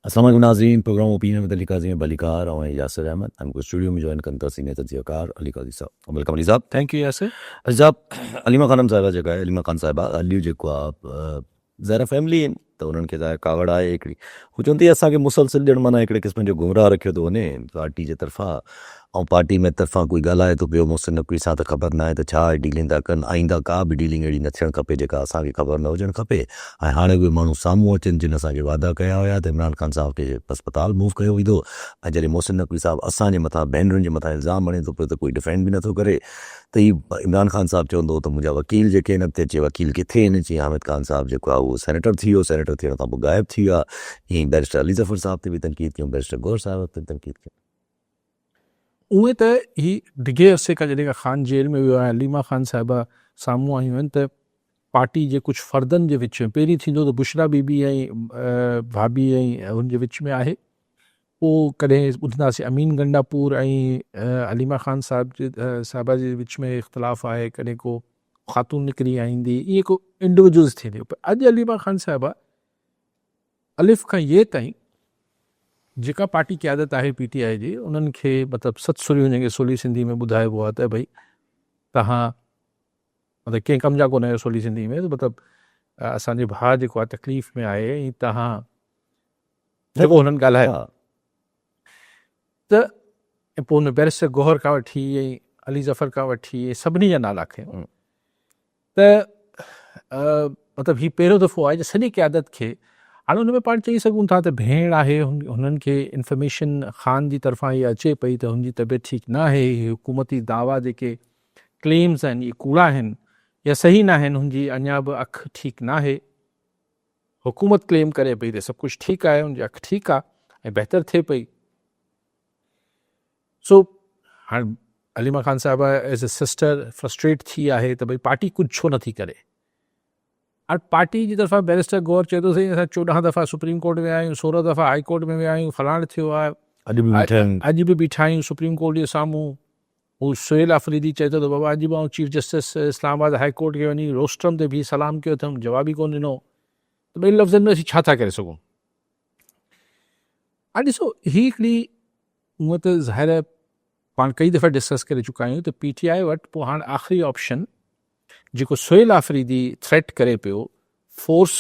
السلام عليڪم ناظرين programme opinion with Ali Qazi ۾ ڀليڪار آئون آهيان ياسر احمد ۽ مونکي اسٽوڊيو ۾ جوائن ڪن ٿا سينيئر تجزيه ڪار علي قاضي صاحب welcome Ali صاحب thank you Yasir Ali صاحب عليما خانم صاحبه جيڪا آهي عليما خان صاحبه علي جيڪو آهي ظاهر فيملي آهن ته انهن کي ظاهر ڪاوڙ آهي هڪڙي هو چون ٿي اسان کي مسلسل ڄڻ معنيٰ هڪڙي قسم جو گمراهه رکيو ٿو وڃي پارٽي جي طرفان ۽ پارٽي ۾ طرفان ڪوئي ڳالهائي ٿو پيو محسن نقوي سان ته خبر ناهي ته ڇا ڊيلنگ ٿا ڪن، آئنده ڪا به ڊيلنگ اهڙي نه ٿيڻ کپي جيڪا اسان کي خبر نه هجڻ کپي ۽ هاڻي اهي ماڻهو سامهون اچن جن اسان کي وعدا ڪيا هيا ته عمران خان صاحب کي اسپتال موو ڪيو ويندو ۽ جڏهن محسن نقوي صاحب اسان جي مٿان ڀينرن جي مٿان الزام هڻي ٿو پيو ته ڪوئي ڊفينڊ به نٿو ڪري ته هي عمران خان صاحب چوندو هو ته منهنجا وڪيل جيڪي آهن اڳتي اچي وڪيل ڪٿي آهن چي حامد خان صاحب جيڪو آهي اهو سينيٽر ٿي ويو سينيٽر ٿيڻ کان پوء غائب ٿي ويو آهي ائين بئريسٽر علي ظفر صاحب تي به تنقيد ڪيون بئريسٽر گوهر صاحب تي به تنقيد ڪيون. اونئن ته هي ڊگهي عرصي کان جڏهن کان خان جيل ۾ ويو آهي عليما خان صاحبه سامهون آيون آهن ته پارٽي جي ڪجهه فردن جي وچ ۾ پهرين ٿيندو ته بشريٰ بي بي ۽ ڀاڀي ۽ هن جي وچ ۾ آهي پوء ڪڏهن ٻڌنداسين امين گنڊاپور ۽ عليما خان صاحب جي صاحبه جي وچ ۾ اختلاف آهي ڪڏهن ڪو خاتون نڪري آئيندي ائين ڪو انڊيوجولز ٿيندي پر اڄ عليما خان صاحبه الف کان ي تائين جيڪا پارٽي قيادت آهي پي ٽي آء جي انهن کي مطلب ست سريون جنهن کي سولي سنڌي ۾ ٻڌائبو آهي ته ڀئي توهان مطلب ڪنهن ڪم جا ڪونه آهيو سولي سنڌي ۾ ته مطلب اسان جي ڀاء جيڪو آهي تڪليف ۾ آهي ۽ توهان جيڪو هنن ڳالهايو ته ۽ پوء هن بئريسٽر گوهر کان وٺي ۽ علي ظفر کان وٺي ۽ سڀني جا نالا کنيو ته مطلب هي پهريون دفعو آهي جو سڄي قيادت کي هاڻي ان ۾ پاڻ چئي سگهون ٿا ته ڀيڻ آهي هنن کي انفارميشن خان جي طرفان اها اچي پئي ته هن جي طبيعت ٺيڪ نه آهي هي حڪومتي دعويٰ جيڪي ڪليمز آهن اهي ڪوڙا آهن يا صحيح نه آهن هن جي اڃا به اک ٺيڪ نه آهي حڪومت ڪليم ڪري پئي ته سڀ ڪجهه ٺيڪ آهي هن جي اک ٺيڪ آهي ۽ بهتر ٿئي پئي سو هاڻ عليما خان صاحبه ايز اي سسٽر فرسٽريٽ ٿي آهي ته ڀئي پارٽي ڪجهه ڇو نٿي ڪري. هاڻ پارٽي جي طرفان بئريسٽر گوهر چئي ٿو سائين اسان 14 دفعا سپريم ڪورٽ ويا آهيون 16 دفعا هائي ڪورٽ ۾ ويا آهيون فلاڻ ٿيو آهي اڄ به بيٺا آهيون اڄ به بيٺا آهيون سپريم ڪورٽ جي سامهون. هو سهيل آفريدي چئي ٿو ته بابا اڄ به آئون chief justice Islamabad high court کي وڃي روسٽرم تي بيهي سلام ڪيو اٿم جواب ئي ڪونه ڏنو ته ٻين لفظن ۾ اسين ڇا ٿا ڪري سگهون. هاڻ ڏسو هي هڪڙي هونء ته ظاهر آهي پاڻ ڪئي دفعا ڊسڪس ڪري چڪا آهيون ته پي ٽي آء وٽ پوء هاڻ آخري آپشن جيڪو سهيل آفريدي ٿريٽ ڪري پيو فورس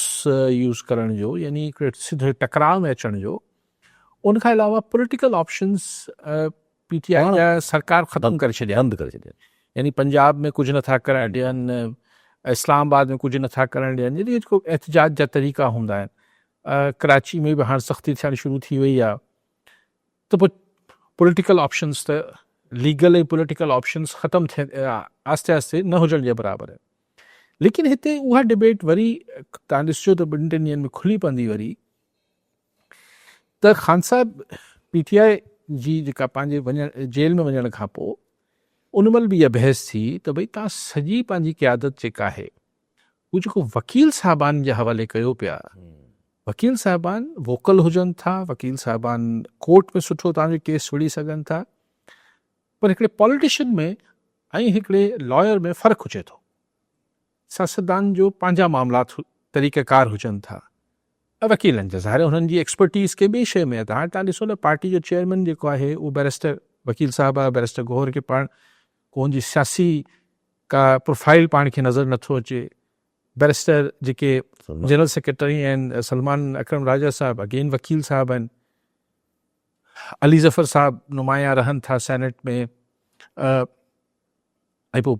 يوز ڪرڻ جو يعني هڪڙي سڌي ٽڪراء ۾ اچڻ جو ان کان علاوه پوليٽيڪل آپشنز پي ٽي آء جا سرڪار ختم ڪري ڇڏيا بند ڪري ڇڏيا يعني پنجاب ۾ ڪجهه نٿا ڪرڻ ڏين اسلام آباد ۾ ڪجهه نٿا ڪرڻ ڏين يعني جيڪو احتجاج جا طريقا هوندا آهن ڪراچي ۾ به هاڻ سختي ٿيڻ شروع ٿي وئي آهي ته پوء پوليٽيڪل آپشنز ته ليگل ۽ پوليٽيڪل آپشنز ختم ٿي آهستي آهستي نه هجڻ جي برابر آهن ليڪن هتي اها ڊبيٽ وري تان ڏسجو ته ٻن ٽن ڏينهن ۾ کلي پوندي وري ته خان صاحب پي ٽي آء جي جيڪا پنهنجي وڃڻ جيل ۾ وڃڻ کان پوء ان مهل به اها بحث ٿي ته ڀئي تان سڄي پنهنجي قيادت جيڪا آهي هو جيڪو وڪيل صاحبان جي حوالي ڪيو پيا وڪيل صاحبان ووڪل هجن ٿا وڪيل صاحبان ڪورٽ ۾ سٺو توهان جو ڪيس وڙهي سگهن ٿا پر هڪڙي پاليٽيشن ۾ ۽ هڪڙي لائر ۾ فرق هجي ٿو سياستدان جو پنهنجا معاملات طريقه ڪار هجن ٿا ۽ وڪيلن جا ظاهر هنن جي ايڪسپرٽيز ڪنهن ٻي شيء ۾ آهي ته هاڻي توهان ڏسو نه پارٽي جو چيئرمين جيڪو آهي اهو بئريسٽر وڪيل صاحب آهي بئريسٽر گوهر کي پاڻ ڪو هن جي سياسي ڪا پروفائيل پاڻ کي نظر نٿو اچي بئريسٽر جيڪي جنرل سيڪريٽري آهن سلمان اڪرم راجا صاحب اگين وڪيل صاحب آهن علي ظفر صاحب نمايان رهن ٿا سينيٽ ۾ ۽ پوء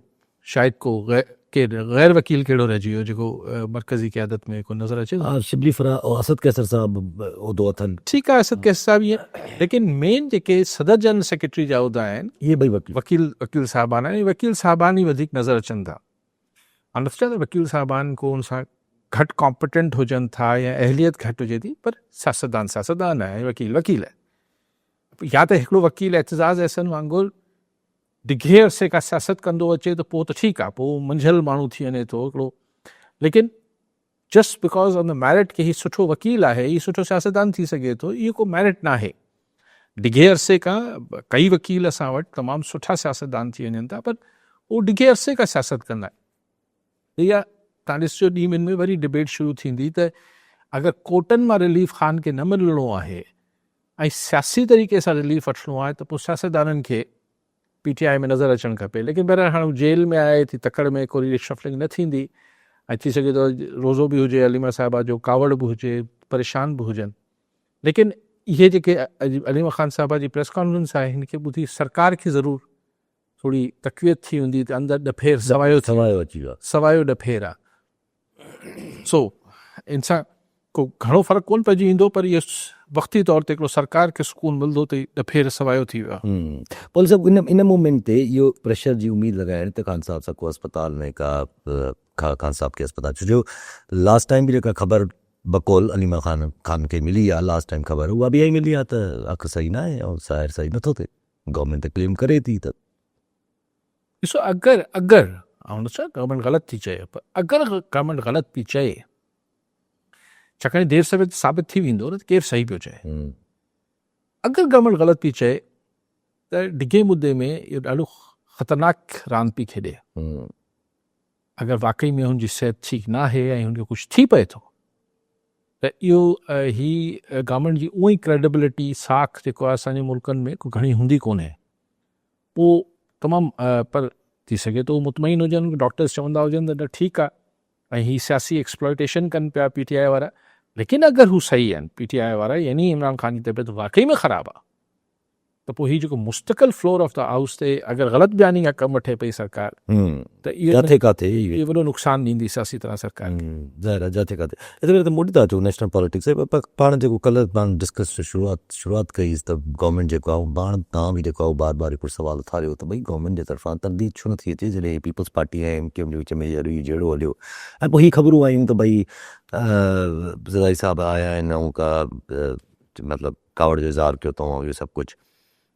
شايد ڪو ڪير غير وڪيل ڪهڙو رهجي ويو جيڪو مرڪزي قيادت ۾ ڪو نظر اچي ٿو؟ شبلي فرا اسد قيصر صاحب عهدو اٿن. ٺيڪ آهي اسد قيصر صاحب ائين ليڪن مين جيڪي صدر جنرل سيڪريٽري جا عهدا آهن اهي ٻئي وڪيل وڪيل وڪيل صاحبان آهن ۽ وڪيل صاحبان ئي وڌيڪ نظر اچن ٿا. آئون نٿو چوان ته وڪيل صاحبان ڪو ان سان گهٽ ڪامپيٽنٽ هجن ٿا يا اهليت گهٽ هجي ٿي پر سياستدان سياستدان آهي ۽ وڪيل وڪيل آهي. يا ته هڪڙو وڪيل اعتزاز احسن وانگر ڊگهي عرصي کان سياست ڪندو اچي ته پوء ته ٺيڪ آهي پوء منجهيل ماڻهو ٿي وڃي ٿو هڪڙو ليڪن just because on the merit ڪي هي سٺو وڪيل آهي هي سٺو سياستدان ٿي سگهي ٿو اهو ڪو ميرٽ ناهي ڊگهي عرصي کان ڪئي وڪيل اسان وٽ تمام سٺا سياستدان ٿي وڃن ٿا پر هو ڊگهي عرصي کان سياست ڪندا آهن اها تان ڏسجو ڏينهن ٻن ۾ وري ڊبيٽ شروع ٿيندي ته اگر ڪورٽن مان رليف خان کي نه ملڻو آهي ۽ سياسي طريقي سان رليف وٺڻو آهي ته پوء سياستدانن کي پي ٽي آء ۾ نظر اچڻ کپي ليڪن بهرحال هاڻ هو جيل ۾ آهي ٿي تڪڙ ۾ ڪو ري شفلنگ نه ٿيندي ۽ ٿي سگهي ٿو روزو به هجي عليمه صاحبه جو ڪاوڙ به هجي پريشان به هجن ليڪن اهي جيڪي عليمه خان صاحبه جي پريس ڪانفرنس آهي هن کي ٻڌي سرڪار کي ضرور ٿوري تقويت ٿي هوندي ته اندر ڏڦير سوايو سوايو اچي ويو سوايو ڏڦير آهي سو ان سان ڪو گهڻو فرق ڪونه پئجي ويندو پر اهو وقتي طور تي هڪڙو سرڪار کي سڪون ملندو ته ڏڦير سوايو ٿي ويو آهي. پولي صاحب ان ان مومينٽ تي اهو پريشر جي اميد لڳائڻ ته خان صاحب سان ڪو اسپتال ۾ ڪا خان صاحب کي اسپتال ڇو جو لاسٽ ٽائيم به جيڪا خبر بقول عليما خان خان کي ملي آهي لاسٽ ٽائيم خبر اها به اها ئي ملي آهي ته اک صحيح ناهي ۽ سائر صحيح نٿو ٿئي گورنمينٽ ته ڪليم ڪري ٿي ته ڏسو اگر اگر آئون نه چوان گورنمينٽ غلط ٿي چئي پر اگر گورنمينٽ غلط پئي چئي ڇاڪاڻ دير سوير ته ثابت ٿي ويندو نه ته ڪير صحيح پيو چئي اگر گورنمينٽ غلط پئي چئي ته ڊگهي مدي ۾ اهو ڏاڍو خطرناڪ راند پئي کيڏي اگر واقعي ۾ هن جي صحت ٺيڪ ناهي ۽ هن کي ڪجهه ٿي پئي ٿو ته اهو هي گورنمينٽ جي اونئي ڪريڊبلٽي ساک جيڪو آهي اسان جي ملڪن ۾ ڪو گهڻي هوندي ڪونهي پوء تمام پر ٿي سگهي ٿو مطمئن هجن ڊاڪٽرز چوندا هجن ته نه ٺيڪ آهي ۽ هي سياسي ايڪسپلائيٽيشن ڪن پيا پي ٽي آء وارا ليڪن اگر هو صحيح آهن پي ٽي آء وارا يعني عمران خان جي طبيعت واقعي ۾ خراب آهي ته پوء هي جيڪو مستقل فلور آف the house تي اگر غلط بياني کان ڪم وٺي پئي سرڪار ته اهو جاٿي ڪاٿي اهو وڏو نقصان ڏيندي سياسي طرح سرڪار کي. ظاهر آهي جاٿي ڪاٿي ايتري ته موٽي ٿا اچون نيشنل پاليٽڪس تي پر پاڻ جيڪو ڪلهه پاڻ ڊسڪس شروعات شروعات ڪئي ته گورنمينٽ جيڪو آهي پاڻ توهان به جيڪو آهي بار بار هڪڙو سوال اٿاريو ته ڀئي گورنمينٽ جي طرفان ترديد ڇو نٿي اچي جڏهن peoples party ۽ M Q M جي وچ ۾ اهڙو ئي جهيڙو هليو ۽ پوء هي خبرون آيون ته ڀئي زرداري صاحب آيا آهن ۽ ڪا مطلب ڪاوڙ جو اظهار ڪيو اٿئون اهو سڀ ڪجهه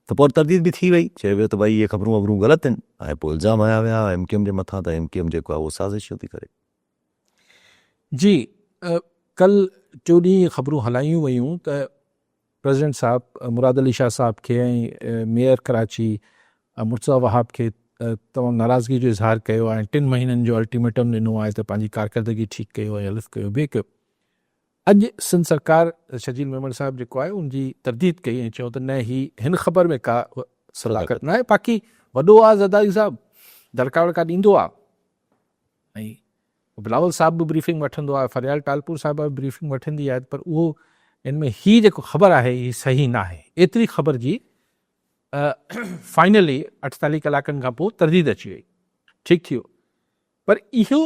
ته پوء ترديد به ٿي وئي چيو ويو ته ڀائي اهي خبرون وبرون غلط آهن ۽ پوء الزام هنيا ويا ايم ڪيو ايم جي مٿان ته ايم ڪيو ايم جيڪو آهي اهو سازشون ٿي ڪري. جي ڪل ٽيون ڏينهن اهي خبرون هلايون ويون ته پريزيڊنٽ صاحب مراد علي شاهه صاحب کي ۽ ميئر ڪراچي مرتضيٰ وهاب کي تمام ناراضگي جو اظهار ڪيو آهي ۽ ٽن مهينن جو الٽيميٽم ڏنو آهي ته پنهنجي ڪارڪردگي ٺيڪ ڪيو ۽ الف ڪيو بي ڪيو. اڄ سنڌ سرڪار شرجيل ميمڻ صاحب جيڪو آهي ان جي ترديد ڪئي ۽ چيو ته نه هي هن خبر ۾ ڪا صداقت نه آهي باقي وڏو آ زرداري صاحب دڙڪا وڙڪا ڏيندو آ ۽ بلاول صاحب به بريفنگ وٺندو آهي فريال ٽالپور صاحب به بريفنگ وٺندي آهي پر اهو ان ۾ هي جيڪو خبر آهي هي صحيح نه آهي ايتري خبر جي فائنلي 48 ڪلاڪن کان پوء ترديد اچي وئي ٺيڪ ٿي ويو پر اهو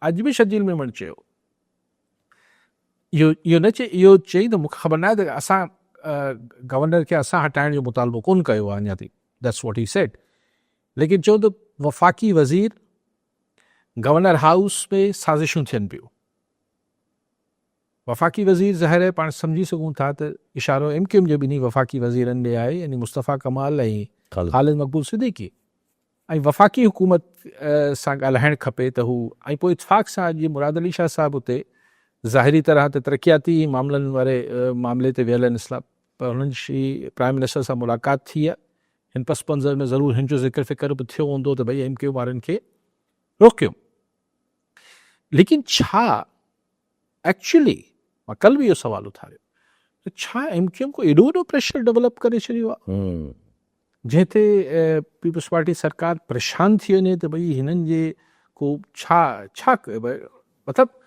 اڄ به شرجيل ميمڻ چيو اهو اهو نه چئي اهو چئي ته مونکي خبر ناهي ته اسان گورنر کي اسان هٽائڻ جو مطالبو ڪون ڪيو آهي اڃا تائين that's what he said ليڪن چيو ته وفاقي وزير گورنر هائوس ۾ سازشون ٿين پيون وفاقي وزير ظاهر آهي پاڻ سمجهي سگهون ٿا ته اشارو ايم ڪيو ايم جي ٻنهي وفاقي وزيرن ڏي آهي يعني مصطفيٰ ڪمال ۽ خالد مقبول صديقي ۽ وفاقي حڪومت سان ڳالهائڻ کپي ته هو ۽ پوء اتفاق سان اڄ مراد علي شاهه صاحب اتي ظاهري طرح ته ترقياتي معاملن واري معاملي تي ويل آهن اسلام پر هنن جي پرائم منسٽر سان ملاقات ٿي آهي هن پس منظر ۾ ضرور هن جو ذڪر فڪر به ٿيو هوندو ته ڀئي ايم ڪيو وارن کي روڪيو ليڪن ڇا ايڪچولي مان ڪل به اهو سوال اٿاريو ته ڇا ايم ڪيو ايم ڪو ايڏو وڏو پريشر ڊولپ ڪري ڇڏيو آهي جنهن تي پيپلز پارٽي سرڪار پريشان ٿي وڃي ته ڀئي هنن جي ڪو ڇا ڇا مطلب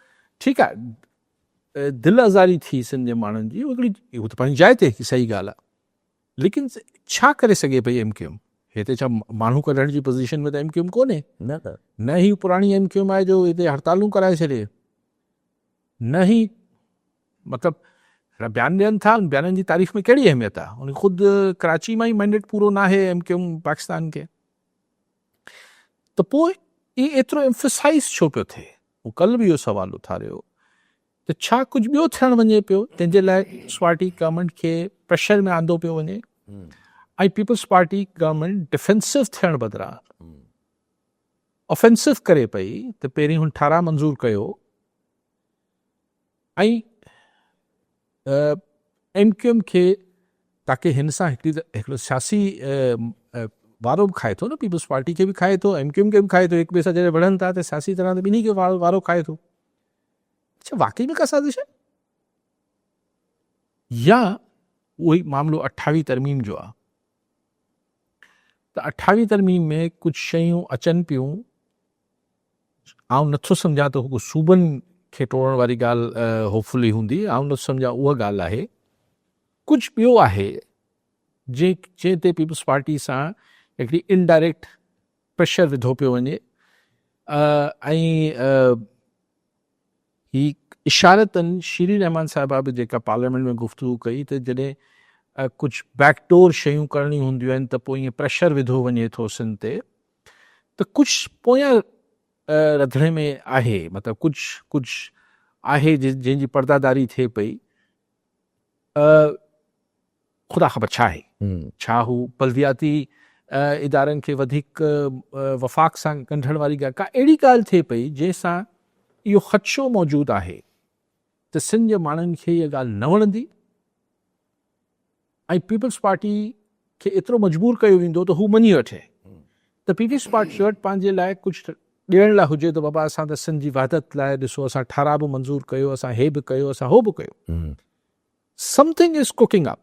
ٺيڪ آهي دل آزاري ٿي سنڌ جي ماڻهن جي هڪڙي هو ته پنهنجي جاء تي هڪ صحيح ڳالهه آهي ليڪن ڇا ڪري سگهي پئي ايم ڪيو ايم هتي ڇا ماڻهو ڪڍڻ جي پوزيشن ۾ ته ايم ڪيو ايم ڪونهي نه هي پراڻي ايم ڪيو ايم آهي جو هتي هڙتالون ڪرائي ڇڏي نه هي مطلب اهڙا بيان ڏين ٿا ان بيانن جي تاريخ ۾ ڪهڙي اهميت آهي ان خود ڪراچي مان ئي مينڊيٽ پورو ناهي ايم ڪيو ايم پاڪستان کي ته پوء اي ايترو ايمفسائز ڇو پيو ٿئي مون ڪل به اهو سوال اٿاريو ته ڇا ڪجهه ٻيو ٿيڻ وڃي پيو جنهن جي لاء پيپلز پارٽي گورنمينٽ کي پريشر ۾ آندو پيو وڃي ۽ پيپلز پارٽي گورنمينٽ ڊفينسو ٿيڻ بدران آفينسو ڪري پئي ته پهرين هن ٺهراء منظور ڪيو ۽ ايم ڪيو ايم کي تاڪه هن سان هڪڙي هڪڙو سياسي وارو به کائي ٿو نه پيپلز پارٽي کي به کائي ٿو ايم ڪيو ايم کي به کائي ٿو هڪ ٻئي سان جڏهن وڙهن ٿا ته سياسي طرح ته ٻنهي کي وارو کائي ٿو. اڇا واقعي ۾ ڪا سازش آهي؟ يا اهو ئي معاملو اٺاويهه ترميم جو آهي ته اٺاويهه ترميم ۾ ڪجهه شيون اچن پيون، آئون نٿو سمجهان ته هو صوبن کي ٽوڙڻ واري ڳالهه هوپ فلي هوندي، آئون نٿو سمجهان اها ڳالهه آهي. ڪجهه ٻيو آهي جنهن تي پيپلز پارٽي سان هڪڙي انڊائريڪٽ پريشر وڌو پيو وڃي ۽ هي اشارتن شيري رحمان صاحبه به جيڪا پارليامينٽ ۾ گفتگو ڪئي ته جڏهن ڪجهه بيڪ ڊور شيون ڪرڻيون هونديون آهن ته پوء ائين پريشر وڌو وڃي ٿو سنڌ تي ته ڪجهه پويان رڌڻي ۾ آهي، مطلب ڪجهه ڪجهه آهي جنهن جي پرداداري ٿئي پئي. خدا خبر ڇا آهي؟ ڇا هو بلدياتي ادارن کي وڌيڪ وفاق سان ڳنڍڻ واري ڳالهه، ڪا اهڙي ڳالهه ٿئي پئي جنهن سان اهو خدشو موجود آهي ته سنڌ جي ماڻهن کي اها ڳالهه نه وڻندي ۽ پيپلز پارٽي کي ايترو مجبور ڪيو ويندو ته هو مڃي وٺي ته پيپلز پارٽي وٽ پنهنجي لاء ڪجهه ڏيڻ لاء هجي ته بابا اسان ته سنڌ جي وحدت لاء ڏسو اسان ٺهراء به منظور ڪيو، اسان هي به ڪيو، اسان هو به ڪيو. Something is cooking up.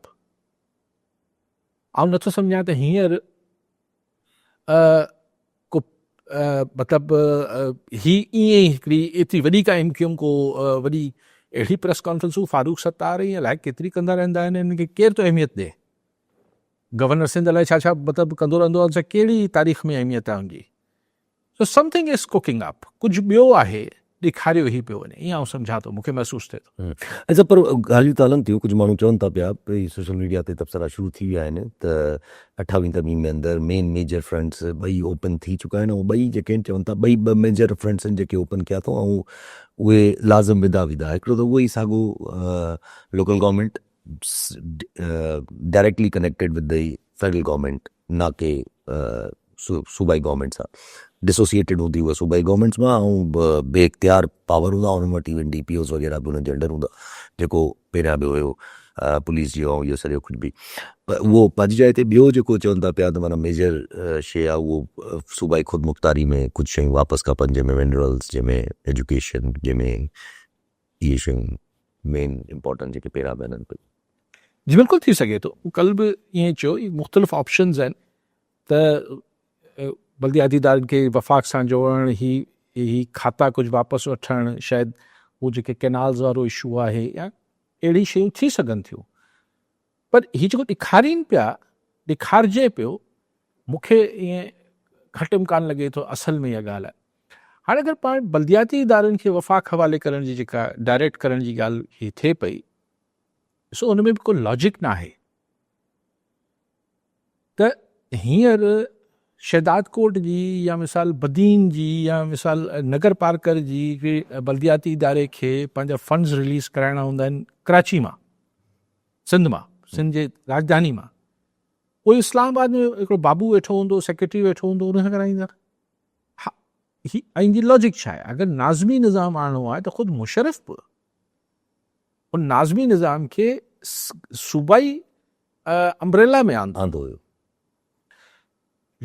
آئون نٿو سمجهان ته هينئر ڪو مطلب هي ائين ئي هڪڙي ايتري وڏي ڪا ايم ڪيو ايم ڪو وڏي اهڙي پريس ڪانفرنس هو فاروق ستار ۽ الائي ڪيتري ڪندا رهندا آهن انهن کي ڪير ٿو اهميت ڏي. گورنر سنڌ الائي ڇا ڇا مطلب ڪندو رهندو آهي ان سان ڪهڙي تاريخ ۾ اهميت آهي ان جي. سو سمٿنگ is cooking up, ڪجهه ٻيو آهي ڏيکاريو هي پيو وڃي، ائين آئون سمجهان ٿو، مون کي محسوس ٿئي ٿو. اچا پر ڳالهيون ته هلن ٿيون، ڪجهه ماڻهو چون ٿا پيا ڀئي سوشل ميڊيا تي تبصرا شروع ٿي ويا آهن ته اٺاويهين ترميم ۾ اندر مين ميجر فرنٽس ٻئي اوپن ٿي چڪا آهن ۽ ٻئي جيڪي آهن چون ٿا ٻئي ٻه ميجر فرنٽس آهن جيڪي اوپن ڪيا اٿئون ۽ اهي لازم وڌا ويندا، هڪڙو ته اهو ئي ساڳو local government directly connected with the federal government نه ڪي صوبائي گورنمينٽ سان ڊسوسيئيٽيڊ هوندي اها صوبائي گورنمينٽس مان ۽ بي اختيار پاور هوندا انهن وٽ ايون ڊي پي اوز وغيره به انهن جي انڊر هوندا جيڪو پهريان به هيو پوليس جو ۽ اهو سڄو ڪجهه به پر اهو پنهنجي جاء تي ٻيو جيڪو چون ٿا پيا ته معنيٰ ميجر شي آهي اهو صوبائي خود مختاري ۾ ڪجهه شيون واپس کپن جنهن ۾ منرلز جنهن ۾ ايجوڪيشن جنهن ۾ اهي شيون مين امپارٽنٽ جيڪي پهريان به هلن پيون. جي بلڪل ٿي سگهي ٿو. مون ڪلهه به ائين چيو اهي مختلف آپشنز آهن ته بلدياتي ادارن کي وفاق سان جوڙڻ، هي هي کاتا ڪجهه واپس وٺڻ، شايد هو جيڪي ڪينالز وارو اشو آهي يا اهڙي شيون ٿي سگهن ٿيون پر هي جيڪو ڏيکارين پيا ڏيکارجي پيو مون کي ائين گهٽ امڪان لڳي ٿو اصل ۾ اها ڳالهه آهي. هاڻي اگر پاڻ بلدياتي ادارن کي وفاق حوالي ڪرڻ جي جيڪا ڊائريڪٽ ڪرڻ جي ڳالهه هي ٿئي پئي ڏسو ان ۾ به ڪو لاجڪ نه آهي ته هينئر شهداد ڪوٽ جي يا مثال بدين جي يا مثال نگر پارڪر جي بلدياتي اداري کي پنهنجا فنڊز رليز ڪرائڻا هوندا آهن ڪراچي مان سنڌ مان سنڌ جي راڄڌاني مان پوء اسلام آباد ۾ هڪڙو بابو ويٺو هوندو سيڪريٽري ويٺو هوندو ان کان ڪرائيندا ها هي ۽ جي لاجڪ ڇا آهي اگر ناظمي نظام آڻڻو آهي ته خود مشرف به ان ناظمي نظام کي صوبائي امبريلا ۾ آندو هيو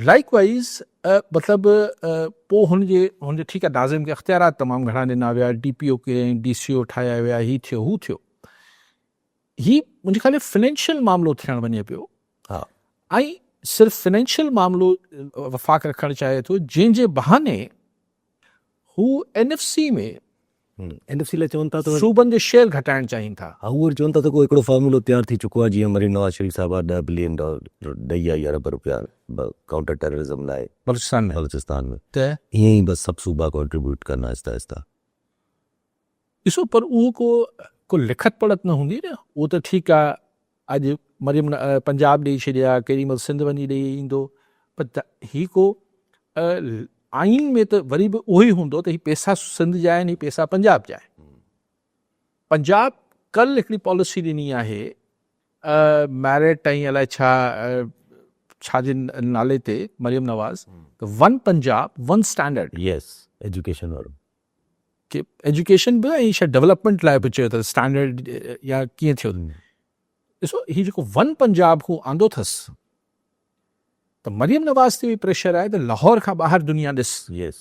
لائيڪ وائيز مطلب پوء هن جي هن جي ٺيڪ آهي ناظم کي اختيارات تمام گهڻا ڏنا ويا ڊي پي او کي ۽ ڊي سي او ٺاهيا ويا هي ٿيو هو ٿيو هي منهنجي خيال ۾ فنانشل معاملو ٿيڻ وڃي پيو ها ۽ صرف فنانشل معاملو وفاق رکڻ چاهي ٿو جنهن جي بهاني هو N F C ۾ N F C لاء چون ٿا ته صوبن جو شيئر گهٽائڻ چاهين ٿا. ها هو وري چون ٿا ته ڪو هڪڙو فارمولو تيار ٿي چڪو آهي جيئن مريم نواز شريف صاحبه ڏهه بلين ڊالر ڏئي آئي ارب روپيا ڪائونٽر ٽيررزم لاء بلوچستان ۾ بلوچستان ۾ ته ائين ئي بس سڀ صوبا ڪنٽريبيوٽ ڪن آهستي آهستي. ڏسو پر اهو ڪو ڪو لکت پڙهت نه هوندي نه اهو ته ٺيڪ آ اڄ مريم پنجاب ڏئي ڇڏيا ڪيڏي مهل سنڌ وڃي ڏئي ايندو پر هي ڪو آئين ۾ ته وري به اهو ئي هوندو ته هي پيسا سنڌ جا آهن هي پيسا پنجاب جا آهن پنجاب ڪل هڪڙي پاليسي ڏني آهي ميرٽ ۽ الائي ڇا ڇا جي نالي تي مريم نواز ته one Punjab one standard yes education وارو ڪي ايجوڪيشن به ۽ شايد ڊولپمينٽ لاء به چيو اٿس اسٽينڊرڊ يا ڪيئن ٿيو ڏسو هي جيڪو ون پنجاب هو آندو اٿس ته مريم نواز تي به پريشر آهي ته لاهور کان ٻاهر دنيا ڏس يس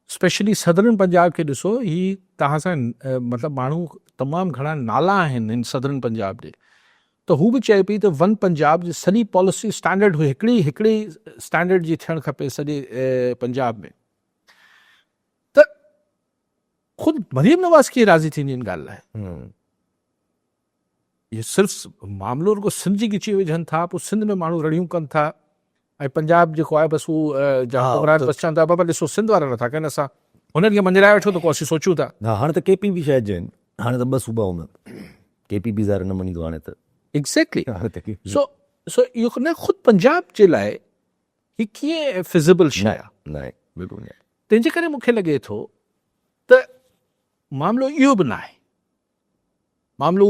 اسپيشلي سدرن پنجاب کي ڏسو هي توهان سان مطلب ماڻهو تمام گهڻا نالا آهن هن سدرن پنجاب جي ته هو به چئي پئي ته ون پنجاب جي سڄي پاليسي اسٽينڊرڊ هڪڙي هڪڙي اسٽينڊرڊ جي ٿيڻ کپي سڄي پنجاب ۾ ته خود مريم نواز ڪيئن راضي ٿيندي ان ڳالهه لاء؟ اهو صرف معاملو رڳو سنڌ جي ڳچيء وجهن ٿا پوء سنڌ ۾ ماڻهو رڙيون ڪن ٿا ۽ پنجاب جيڪو آهي بس هو جا حڪمران بس چون ٿا بابا ڏسو سنڌ وارا نٿا ڪن اسان هنن کي مڃرائي وٺو ته پوء اسين سوچون ٿا. ها هاڻي ته ڪي پي به شايد جوائن هاڻي ته ٻه صوبا هوندا ڪي پي به ظاهر نه مڃيندو هاڻي ته. ايگزيڪٽلي سو سو اهو نه خود پنجاب جي لاء هي ڪيئن فزيبل شيء آهي. ناهي بلڪل ناهي. تنهن جي ڪري مون کي لڳي ٿو ته معاملو اهو به ناهي. معاملو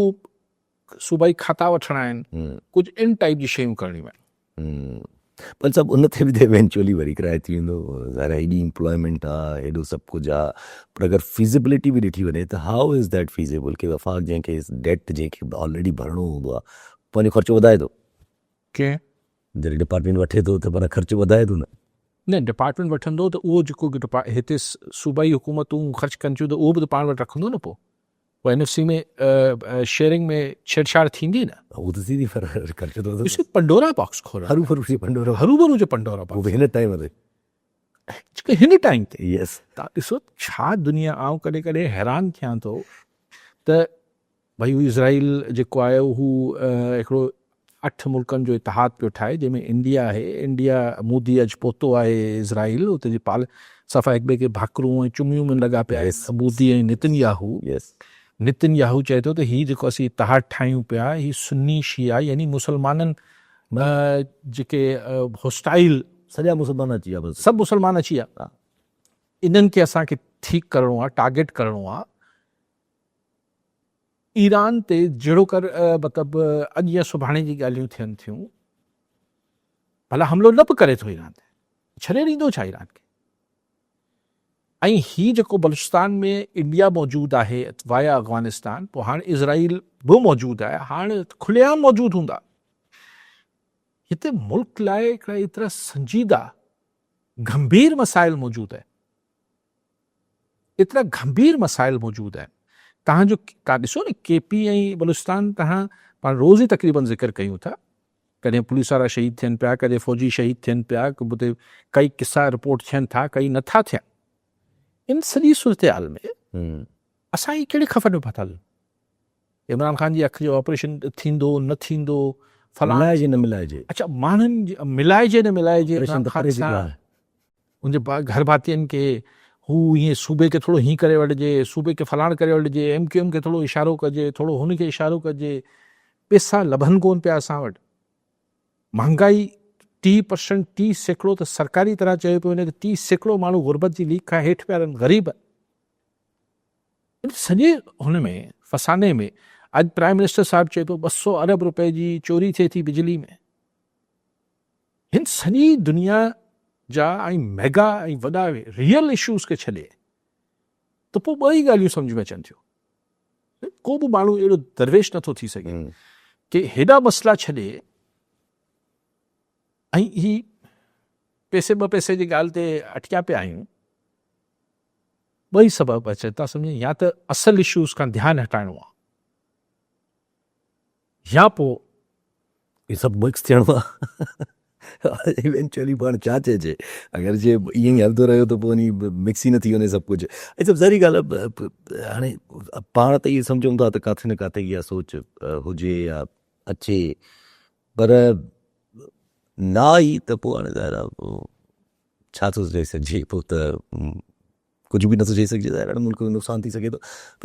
صوبائي کاتا وٺڻا آهن، ڪجهه ان ٽائيپ جي شيون ڪرڻيون آهن. پر سڀ ان تي به ته ايونچوئلي وري ڪرائي ٿي ويندو. ظاهر آهي هيڏي امپلائمينٽ آ، هيڏو سڀ ڪجهه آ، پر اگر فيزيبلٽي به ڏٺي وڃي ته هائو از that feasible ڪي وفاق جنهن کي ڊيٽ جنهن کي آلريڊي ڀرڻو هوندو آ پنهنجو خرچو وڌائي ٿو. ڪيئن؟ جڏهن ڊپارٽمينٽ وٺي ٿو ته معنيٰ خرچ وڌائي ٿو نه. نه ڊپارٽمينٽ وٺندو ته اهو جيڪو هتي صوبائي حڪومتون خرچ ڪن ٿيون ته اهو به ته پاڻ وٽ رکندو نه پوء پوء اين ايف سي ۾ شيئرنگ ۾ ڇيڙڇاڙ ٿيندي نه. اهو ته ٿيندي پر خرچ ته وڌندو. ڏسو پنڊورا باڪس کولڻ. هروڀرو جي پنڊورا. هروڀرو جو پنڊورا باڪس. اهو به هن ٽائيم تي. هن ٽائيم تي. يس. تان ڏسو ڇا دنيا آئون ڪڏهن ڪڏهن حيران ٿيان ٿو ته ڀئي هو اسرائيل جيڪو آهي هو هڪڙو اٺ ملڪن جو اتحاد پيو ٺاهي جنهن ۾ انڊيا آهي انڊيا مودي اڄ پهتو آهي اسرائيل اتي جي پال صفا هڪ ٻئي کي ڀاڪرون ۽ چميون ۾ لڳا پيا آهن مودي ۽ نتن ياهو نتن ياهو چئي ٿو ته هي جيڪو اسين اتحاد ٺاهيون پيا هي سني شيعا يعني مسلمانن جيڪي هوسٽائل سڄا مسلمان اچي ويا بس سڀ مسلمان اچي ويا انهن کي اسان کي ٺيڪ ڪرڻو آهي ٽارگيٽ ڪرڻو آهي ايران تي جهڙوڪر مطلب اڄ يا سڀاڻي جي ڳالهيون ٿين ٿيون، ڀلا حملو نه به ڪري ٿو ايران تي، ڇڏي ڏيندو ڇا ايران کي؟ ۽ هي جيڪو بلوچستان ۾ انڊيا موجود آهي وايا افغانستان، پوء هاڻ اسرائيل به موجود آهي، هاڻ کلي عام موجود هوندا. هتي ملڪ لاء هڪڙا ايترا سنجيده گنڀير مسائل موجود آهن. ايترا گنڀير مسائل موجود آهن تهان جو تهان ڏسو نه ڪي پي ۽ بلوچستان تهان پاڻ روز ئي تقريبن ذڪر ڪيون ٿا ڪڏهن پوليس وارا شهيد ٿين پيا ڪڏهن فوجي شهيد ٿين پيا اتي ڪئي قصا رپورٽ ٿين ٿا ڪئي نٿا ٿين ان سڄي صورتحال ۾ اسان هي ڪهڙي خفن ۾ ڦاٿل عمران خان جي اک جو آپريشن ٿيندو نه ٿيندو فلاڻ ملائجي نه ملائجي اچھا ماڻهن ملائجي نه ملائجي عمران خان سان ان جي گهر ڀاتين کي هو ائين صوبي کي ٿورو هين ڪري وٺجي، صوبي کي فلاڻ ڪري وٺجي، ايم ڪيو ايم کي ٿورو اشارو ڪجي، ٿورو هن کي اشارو ڪجي، پيسا لڀن ڪون پيا اسان وٽ، مهانگائي 30 پرسنٽ 30% ته سرڪاري طرح چيو پيو وڃي ته 30% ماڻهو غربت جي ليڪ کان هيٺ پيا رهن، غريب ان سڄي هن ۾ فساني ۾ اڄ پرائم منسٽر صاحب چئي پيو 200 ارب روپئي جي چوري ٿئي ٿي بجلي ۾. هن سڄي دنيا جا ۽ ميگا ۽ وڏا ريئل اشوز کي ڇڏي ته پوء ٻه ئي ڳالهيون سمجهه ۾ اچن ٿيون. ڪو به ماڻهو اهڙو درويش نٿو ٿي سگهي ڪي هيڏا مسئلا ڇڏي ۽ هي پئسي ٻه پئسي جي ڳالهه تي اٽڪيا پيا آهيون. ٻه ئي سبب اچن ٿا سمجهه يا ته اصل اشوز کان ڌيان هٽائڻو آهي يا پوء اهي سڀ مڪس ٿيڻو آ ايونچوئلي پاڻ ڇا چئجي اگر جي ائين ئي هلندو رهيو ته پوء وڃي مڪس ئي نه ٿي وڃي سڀ ڪجهه ۽ سڀ ظاهري ڳالهه هاڻي پاڻ ته اهو سمجهون ٿا ته ڪاٿي نه ڪاٿي اها سوچ هجي يا اچي پر نه آئي ته پوء هاڻي ظاهر آ ڇا ٿو چئي سگهجي پوء ته ڪجهه به نٿو چئي سگهجي ظاهر آهي ملڪ جو نقصان ٿي سگهي ٿو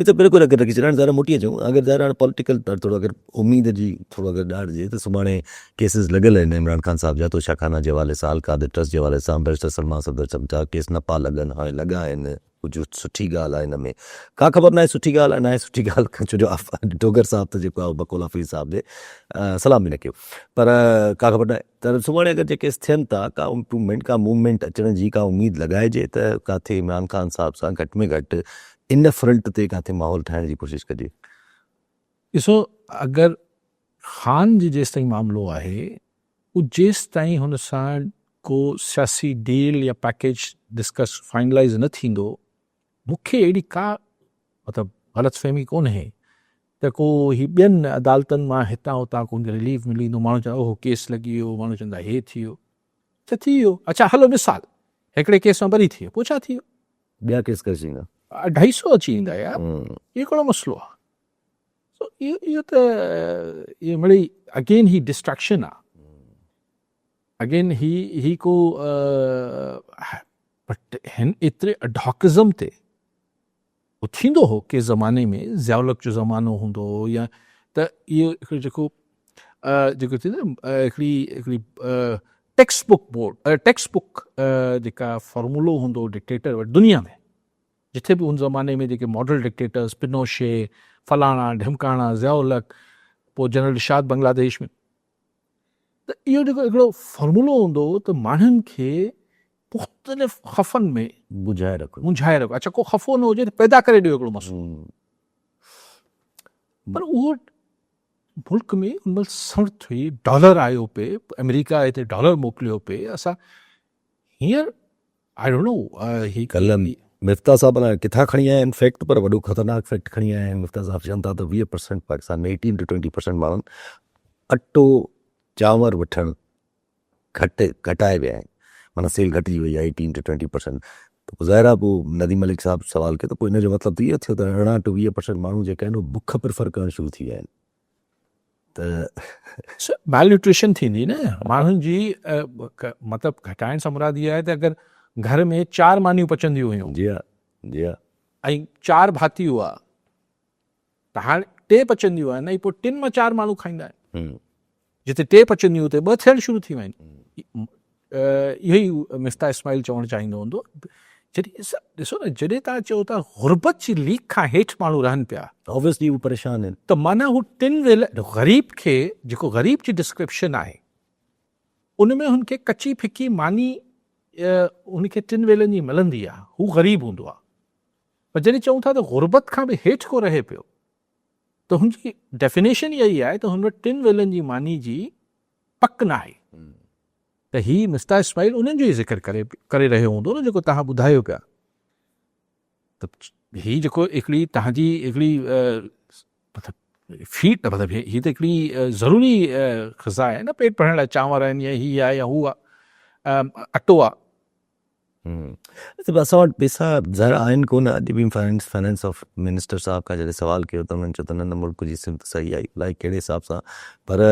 ته بلڪل اگر رکي ڇڏڻ ظاهر موٽي اچون اگر ظاهر آهي پوليٽيڪل ٿورو اگر اميد جي ٿورو اگر ڏاڙ جي ته سڀاڻي ڪيسز لڳل آهن عمران خان صاحب جا توشا خانه جي حوالي سان القادر ٽرسٽ جي حوالي سان بئريسٽر سلمان صفدر صاحب جا ڪيس نه پيا لڳن هاڻي لڳا آهن ڪجهه سٺي ڳالهه آهي ان ۾ ڪا خبر ناهي سٺي ڳالهه آهي ناهي سٺي ڳالهه ڇو جو ڊوگر صاحب ته جيڪو آهي بقول حفيظ صاحب جي سلام به نه ڪيو پر ڪا خبر ناهي ته سڀاڻي اگر جي ڪيس ٿين ٿا ڪا امپروومينٽ ڪا موومينٽ اچڻ جي ڪا اميد لڳائجي ته ڪاٿي عمران خان صاحب سان گهٽ ۾ گهٽ ان فرنٽ تي ڪاٿي ماحول ٺاهڻ جي ڪوشش ڪجي. ڏسو اگر خان جي جيستائين معاملو آهي اهو جيستائين هن سان ڪو سياسي ڊيل يا پيڪيج ڊسڪس فائنلائيز نه ٿيندو مون کي اهڙي ڪا مطلب غلط فهمي ڪونهي. ته ڪو هي ٻين عدالتن مان هتان هتان ڪو ان کي رليف ملي ويندو، ماڻهو چوندا اوهو ڪيس لڳي ويو، ماڻهو چوندا هي ٿي ويو. ڇا ٿي ويو؟ اڇا هلو مثال هڪڙي ڪيس مان بري ٿي ويو پوء ڇا ٿي ويو؟ ٻيا ڪيس ڪري ڇڏيندا. اڍائي سو اچي ويندا يار اهو ڪهڙو مسئلو آ. سو اهو ته اهو مڙئي اگين هي ڊسٽريڪشن آ. اگين هي هي ڪو بٽ هن ايتري اڊهاڪزم تي هو ٿيندو هو ڪي زماني ۾ ضياء الحق جو زمانو هوندو هو يا ته اهو هڪڙو جيڪو جيڪو ٿيندو هڪڙي هڪڙي text book board text book جيڪا فارمولو هوندو هو ڊڪٽيٽر وٽ دنيا ۾ جٿي به ان زماني ۾ جيڪي ماڊل ڊڪٽيٽرز پنوشي فلاڻا ڍمڪاڻا ضياء الحق پوء جنرل ارشاد بنگلاديش ۾ ته اهو جيڪو هڪڙو فارمولو هوندو هو ته ماڻهن کي مختلف خفن ۾ منجهائي رکو. منجهائي رکو. اڇا ڪو خفو نه هجي ته پيدا ڪري ڏيو هڪڙو مسئلو. پر اهو ملڪ ۾ ان مهل سڻت هئي، ڊالر آيو پئي، آمريڪا هتي ڊالر موڪليو پئي، اسان هينئر I don't know هي ڪلهه مفتاح صاحب الائي ڪٿان کڻي آيا آهن فيڪٽ پر وڏو خطرناڪ فيڪٽ کڻي آيا آهن مفتاح صاحب چون ٿا ته 20% Pakistan ۾ eighteen to twenty percent ماڻهن اٽو چانور وٺڻ گهٽ گهٽائي ويا آهن معنيٰ سيل گهٽجي وئي آهي ايٽين ٽو ٽوئنٽي پرسنٽ ته پوء ظاهر آهي پوء نديم ملڪ صاحب سوال ڪيو ته پوء ان جو مطلب ته اهو ٿيو ته 18 ٽو 20% ماڻهو جيڪا آهن اهي بک پريفر ڪرڻ شروع ٿي ويا آهن ته مال نيوٽريشن ٿيندي نه ماڻهن جي مطلب گهٽائڻ سان مراد اها آهي ته اگر گهر ۾ چار مانيون پچنديون هيون جي ها جي ها ۽ چار ڀاتي هئا ته هاڻ ٽي پچنديون آهن ۽ پوء ٽن مان چار ماڻهو کائيندا آهن جتي ٽي پچنديون اتي ٻه ٿيڻ شروع ٿي ويا آهن اهو ئي مفتاح اسماعيل چوڻ چاهيندو هوندو. جڏهن ڏسو نه جڏهن توهان چئو ٿا غربت جي ليڪ کان هيٺ ماڻهو رهن پيا. Obviously هو پريشان آهن. ته معنيٰ هو ٽن ويل غريب کي جيڪو غريب جي ڊسڪرپشن آهي ان ۾ هن کي ڪچي ڦڪي ماني هن کي ٽن ويلن جي ملندي آهي هو غريب هوندو آهي پر جڏهن چئون ٿا ته غربت کان به هيٺ ڪو رهي پيو ته هن جي ڊيفينيشن اها ئي آهي ته هن وٽ ٽن ويلن جي ماني جي پڪ ناهي. ته هي مفتاح اسماعيل انهن جو ئي ذڪر ڪري ڪري رهيو هوندو نه جيڪو توهان ٻڌايو پيا ته هي جيڪو هڪڙي توهان جي هڪڙي مطلب فيڊ مطلب هي ته هڪڙي ضروري غذا آهي نه پيٽ ڀرڻ لاء چانور آهن يا هي آهي يا هو آهي اٽو آهي. اسان وٽ پيسا ظاهر آهن ڪونه اڄ به فائنانس فائنانس آف منسٽر صاحب کان جڏهن سوال ڪيو ته انهن چيو ته نه نه ملڪ جي سمت صحيح آهي الائي ڪهڙي حساب سان پر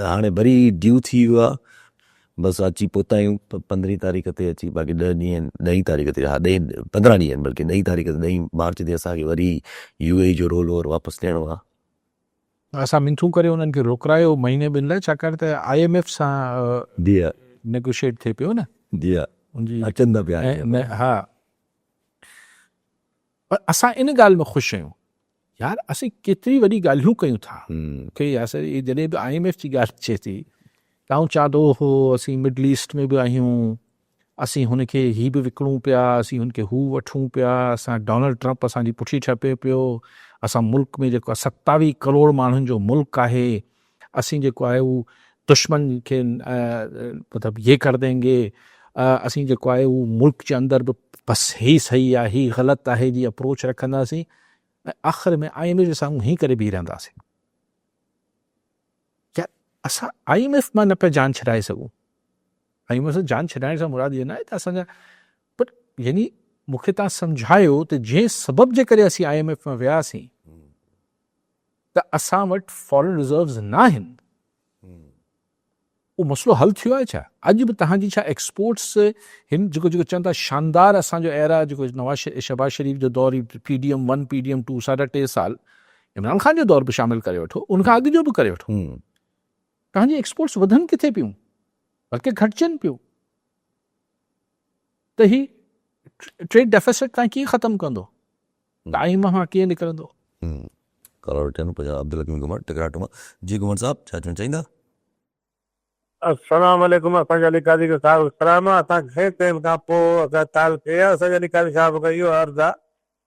هاڻي وري ڊيو ٿي ويو آهي بس اچي پهتا آهيون پندرهين تاريخ تي اچي باقي ڏهه ڏينهن ڏهين تاريخ تي ها ڏهين پندرهن ڏينهن آهن بلڪه ڏهين تاريخ تي ڏهين مارچ تي اسان کي وري يو اي جو رول اوور واپس ڏيڻو آهي. اسان منٿون ڪري انهن کي روڪرايو مهيني ٻن لاء ڇاڪاڻ ته I M F سان جي ها نيگوشيٽ ٿئي پيو نه جي ها اچن ٿا پيا ها پر اسان ان ڳالهه ۾ خوش آهيون يار اسين ڪيتري وڏي ڳالهيون ڪيون ٿا مونکي ياسر جڏهن به I M F جي ڳالهه اچي ٿي ته آئون چوان ٿو هو اسين مڊل ايسٽ ۾ به آهيون اسين هن کي هي به وڪڻون پيا، اسين هن کي هو وٺون پيا، اسان ڊونلڊ ٽرمپ اسان جي پٺي ڇپي پيو، اسان ملڪ ۾ جيڪو آهي 27 ڪروڙ ماڻهن جو ملڪ آهي، اسين جيڪو آهي هو دشمن کي مطلب يي ڪر دين گي، اسين جيڪو آهي هو ملڪ جي اندر به بس هي صحيح آهي هي غلط آهي جي اپروچ رکنداسين ۽ آخر ۾ I M F جي سامهون هين ڪري بيهي رهنداسين. يار اسان I M F مان نه پيا جان ڇڏائي سگهون. I M F سان جان ڇڏائڻ سان مراد اهو ناهي ته اسان جا پر يعني مون کي توهان سمجهايو ته جنهن سبب جي ڪري اسين I M F مان وياسين ته اسان وٽ فارن ريزروز ناهن اهو مسئلو حل ٿيو آهي ڇا؟ اڄ به توهان جي ڇا ايڪسپورٽس هن جيڪو جيڪو چون ٿا شاندار اسان جو ايرا جيڪو نواز شهباز شريف جو دور P D M one P D M two ساڍا ٽي سال عمران خان جو دور به شامل ڪري وٺو ان کان اڳ جو به ڪري وٺو توهان جي ايڪسپورٽس وڌن ڪٿي پيون بلڪه گهٽجن پيون ته هي ٽريڊ ڊيفيسٽ توهان ڪيئن ختم ڪندو ٽائيم مان ڪيئن نڪرندو. ڪالر ٽين پنجاب عبدالحڪيم گهمڻ ٽڪراٽو مان جي گهمڻ صاحب ڇا چوڻ چاهيندا. السلام عليڪم اسان جي علي قاضي صاحب کي سلام آ اسان کي ٽيم کان پوء اسان تعلق ٿئي اسان جي علي قاضي صاحب کي اهو عرض آ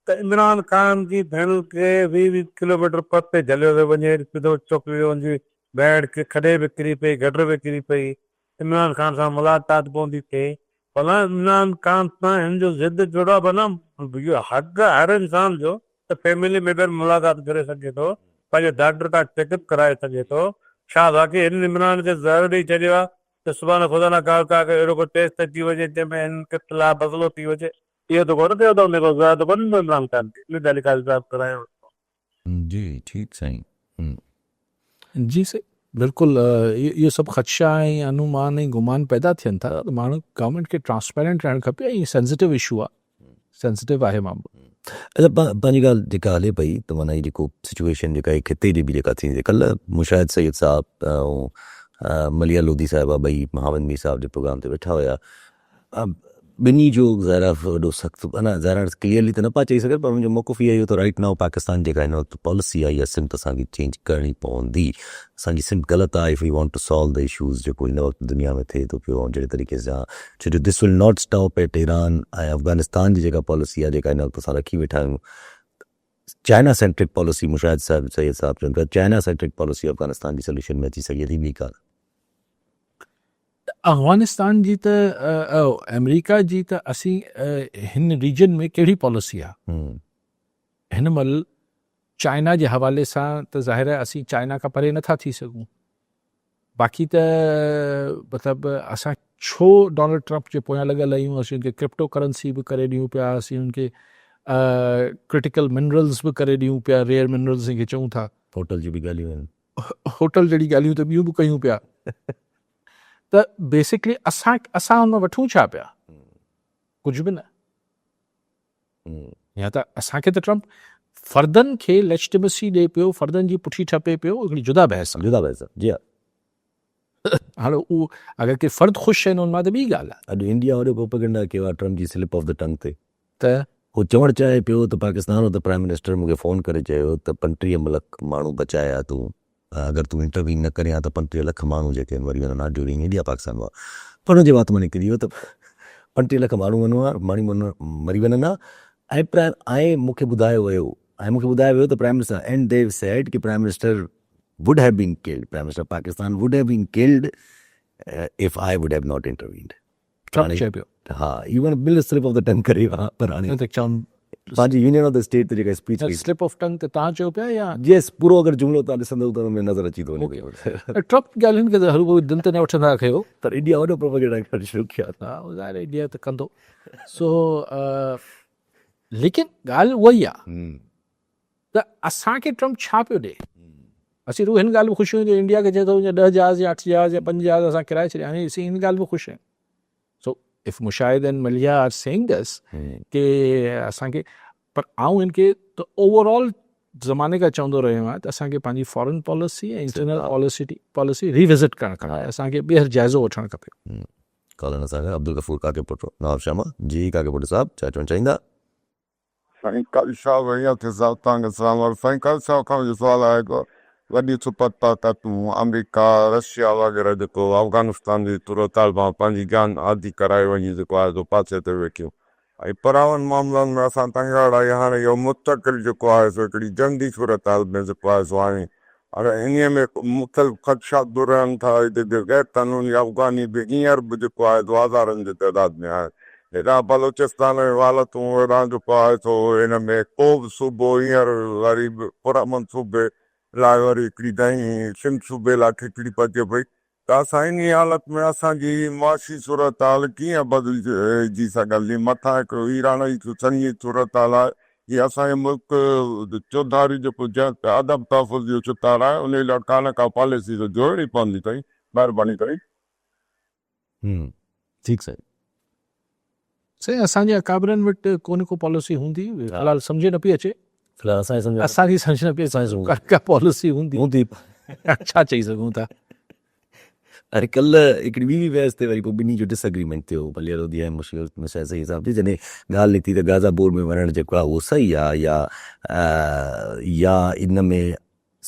ته عمران خان جي ڀيڻ کي ويهه ويهه ڪلوميٽر پرتي جهليو ويو وڃي سڌو ڇوڪري ان جي ڀيڻ کي کڏي به ڪري پئي گٽر به ڪري پئي عمران خان سان ملاقات ڪون ٿي ٿئي ڀلا عمران خان سان هن جو ضد ڪهڙو آ ڀلا اهو حق آ هر انسان جو ته فيملي ميمبر ملاقات ڪري سگهي ٿو. پنهنجي ڊاڪٽر کان چيڪ اپ ڪرائي سگهي ٿو. ڇا واقعي هنن عمران کي زهر ڏئي ڇڏيو آهي ته سڀاڻي خدا نه ڪا ڪا اهڙو ڪو ٽيسٽ اچي وڃي جنهن ۾ هنن کي اطلاع مسئلو ٿي وڃي؟ اهو ته ڪونه ٿيو ته ان ڪو زهر ته ڪونه ڏنو عمران خان کي ان تي علي قاضي صاحب ڪرايو. جي ٺيڪ سائين. جي سائين بلڪل اهي سڀ خدشا ۽ انومان ۽ گمان پيدا ٿين ٿا ته ماڻهو گورنمينٽ کي ٽرانسپيرنٽ رهڻ کپي ۽ سينسيٽو اشو آهي سينسيٽو آهي معاملو. اچا پنهنجي ڳالهه جيڪا هلي پئي ته معنيٰ هي جيڪو سچويشن جيڪا هي خطي جي به جيڪا ٿيندي ڪلهه مشاهد سيد صاحب ۽ مليحه لوڌي صاحبه ٻئي حامد مير صاحب جي پروگرام تي ويٺا هيا ٻنهي جو ظاهر آهي وڏو سخت اڃا ظاهر آهي ڪليئرلي ته نه پيا چئي سگهن پر منهنجو موقف اهو ئي ته رائيٽ نائو پاڪستان جيڪا هن وقت پاليسي آهي اها سمت اسان کي چينج ڪرڻي پوندي اسان جي سمت غلط آهي if we want to solve the issues جيڪو هن وقت دنيا ۾ ٿئي ٿو پيو ۽ جهڙي طريقي سان ڇو جو this will not stop at Iran ۽ Afghanistan جي جيڪا پاليسي آهي جيڪا هن وقت اسان رکي ويٺا آهيون چائنا سينٽرڪ پاليسي مشاهد صاحب سيد صاحب چون پيا چائنا سينٽرڪ پاليسي افغانستان جي سوليوشن ۾ اچي سگهي ٿي ٻي ڪا نه. افغانستان جي ته آمريڪا جي ته اسين هن ريجن ۾ ڪهڙي پاليسي آ هن مهل چائنا جي حوالي سان ته ظاهر آهي اسين چائنا کان پري نٿا ٿي سگهون باقي ته مطلب اسان ڇو ڊونلڊ ٽرمپ جي پويان لڳل آهيون اسين ان کي ڪرپٽو ڪرنسي به ڪري ڏيون پيا اسين ان کي ڪرٽيڪل منرلز به ڪري ڏيون پيا ريئر منرلز جن کي چئون ٿا. هوٽل جون به ڳالهيون آهن. هوٽل جهڙي ڳالهيون ته ٻيون به ڪيون پيا ته بيسڪلي اسان اسان ان مان وٺون ڇا پيا؟ ڪجهه به نه. يا ته اسان کي ته ٽرمپ فردن کي ليجٽيمسي ڏئي پيو، فردن جي پٺي ٺپي پيو، هڪڙي جدا بحث آهي. جدا بحث آهي جي ها. هاڻي اهو اگر ڪي فرد خوش آهن ان مان ته ٻي ڳالهه آهي. اڄ انڊيا وڏو پروپيگنڊا ڪيو آهي ٽرمپ جي سلپ آف the ٽنگ تي. ته. هو چوڻ چاهي پيو ته پاڪستان جو ته پرائم منسٽر مون کي فون ڪري چيو ته 35 ملک ماڻهو بچايا تون اگر تون انٽروين نه ڪرين ها ته 35 لک ماڻهو جيڪي آهن مري وڃن ها ڊيورنگ انڊيا پاڪستان وار پر ان جي وات مان نڪري ويو ته 35 لک ماڻهو وڃن ها ماڻهو مري وڃن ها ۽ پرائم ۽ مون کي ٻڌايو ويو ۽ مون کي ٻڌايو ويو ته prime minister and they said K prime minister would have been killed prime minister Pakistan would have been killed if I would have not intervened. Trump چئي پيو. ها ايون بل سلپ آف the ٽنگ ڪري ها پر هاڻي نه ته چون پنهنجي يونين آف the state تي جيڪا اسپيچ ڪئي سلپ آف ٽنگ ته توهان چيو پيا يا يس پورو اگر جملو توهان ڏسندو ته ان ۾ نظر اچي ٿو وڃي ٽرمپ ڳالهين کي ته هروڀرو دل تي نه وٺندا ڪيو پر انڊيا وڏو پروپيگنڊا ڪرڻ شروع ڪيو ها ظاهر انڊيا ته ڪندو سو ليڪن ڳالهه اها ئي آهي ته اسان کي ٽرمپ ڇا پيو ڏئي؟ اسين رڳو هن ڳالهه ۾ خوش آهيون ته انڊيا کي چئي ٿو ڏهه جهاز يا اٺ جهاز يا پنج جهاز اسان ڪرائي ڇڏيا آهن اسين هن ڳالهه ۾ خوش آهيون. So if Mushahid and Maleeha are saying this ڪي اسان کي پر آئون هن کي ته اوور آل زماني کان چوندو رهيو آهيان ته اسان کي پنهنجي foreign policy ۽ internal policy policy revisit ڪرڻ کپي اسان کي ٻيهر جائزو وٺڻ کپي. ڪالر اسان کان عبدالغفور ڪاڪي پٽ نوابشاهه مان جي ڪاڪي پٽ صاحب ڇا چوڻ چاهيندا؟ سائين قاضي صاحب ائين ٿي صاحب توهان کي سلام عرض سائين قاضي صاحب کان منهنجو سوال آهي ته وڏي سپر طاقتون آمريڪا رشيا وغيره جيڪو افغانستان جي صورتحال مان پنهنجي جان آڌي ڪرائي وڃي جيڪو آهي سو پاسي تي ويٺيون ۽ پراون معاملن ۾ اسان تنگاڙ آهي هاڻي اهو مستقل جيڪو آهي سو هڪڙي جنگي صورتحال ۾ جيڪو آهي سو آهي هاڻي انهي ۾ مختلف خدشات به رهن ٿا هتي غير قانوني افغاني به هينئر به جيڪو آهي سو هزارن جي تعداد ۾ آهن هيڏانهن بلوچستان ۾ حالتون هيڏانهن جيڪو آهي سو هن ۾ ڪو به صوبو هينئر وري به پرامن صوبي لاء وري هڪڙي نئين سنڌ صوبي لاء کچڙي پچي پئي ته اسان انهي حالت ۾ اسان جي معاشي صورتحال ڪيئن بدلجي سگهندي مٿان هڪڙو ايران جي سنگين صورتحال آهي هي اسان جو ملڪ چوڌاري جيڪو جنهن عدم تحفظ جو شڪار آهي انهي لاء ڪا نه ڪا پاليسي ته جوڙڻي پوندي سائين مهرباني ڪري. هم ٺيڪ سائين. سائين اسان جي اڪابرن وٽ ڪو نه ڪو پاليسي هوندي في الحال سمجهه نه پئي اچي. في الحال اسان کي سمجهه اسان کي سمجهه نه پئي اچي ڪا ڪا پاليسي هوندي هوندي ڇا چئي سگهون ٿا. اري ڪلهه هڪڙي ٻي به بحث تي وري پوء ٻنهي جو ڊس اگريمينٽ ٿيو مليح لوڌي ۽ مشير مشاهد سيد صاحب جي جڏهن ڳالهه نڪتي ته گازا بور ۾ وڃڻ جيڪو آهي اهو صحيح آهي يا يا ان ۾